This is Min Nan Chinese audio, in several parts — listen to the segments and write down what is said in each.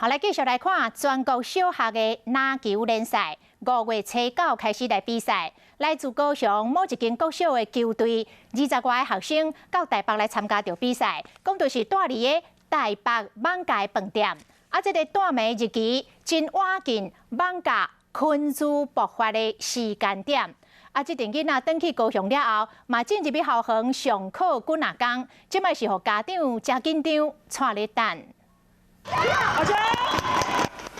好，來繼續來看全國小學的籃球聯賽，5月初9開始來比賽。來自高雄某一間國小的球隊，20外個學生到台北來參加著比賽，講著是蹛佇个台北艋舺飯店。啊，這个蹛暝日期真倚近艋舺蚊蛀爆發的時間點。啊，這陣囡仔轉去高雄了後，嘛進入去校園上課幾若工，這擺是予家長誠緊張，掣咧等。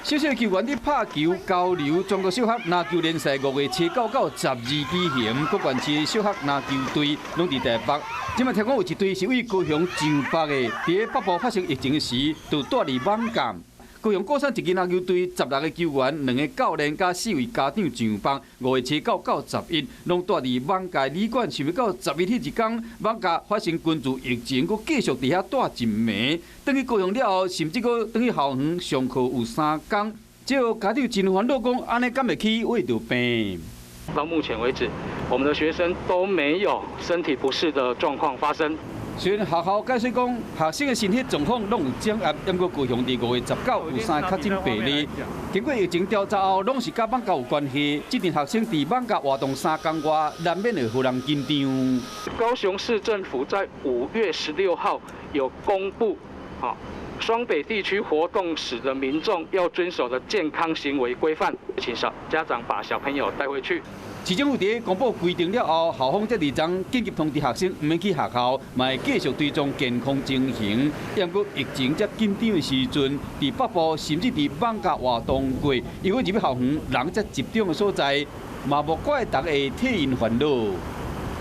小小球員佇拍球交流，全國小學籃球聯賽5月初9到12舉行，各縣市小學籃球隊攏佇台北。這擺聽講有一隊是對高雄上北的，佇北部發生疫情時，就蹛佇艋舺。高雄鼓山一支籃球隊16個球員、兩個教練佮四位家長上北，5月初9到11，攏蹛佇艋舺旅館。想欲到十一彼一工，艋舺發生蚊蛀疫情，閣繼續佇遐蹛一暝。轉去高雄了後，甚至閣轉去校園上課有3工。這予家長真煩惱，講按呢敢會去穢著病？到目前為止，我們的學生都沒有身體不適的狀況發生。雖然學校解釋講，學生的身體狀況攏有掌握，毋過高雄佇5月19有三個確診病例，經過疫情調查後，攏是佮艋舺有關係。這陣學生佇艋舺活動3工外，難免會予人緊張。高雄市政府在5月16號有公布，雙北地區活動時的民眾要遵守的健康行為規範，請小家長把小朋友帶回去。市政府佇公布規定了後，校方才佇昨緊急通知學生毋免去學校，嘛會繼續追蹤健康情形。毋過疫情遮緊張的時陣，佇北部甚至佇艋舺活動過，如果入去校園人遮集中的所在，嘛無怪逐家會替𪜶煩惱。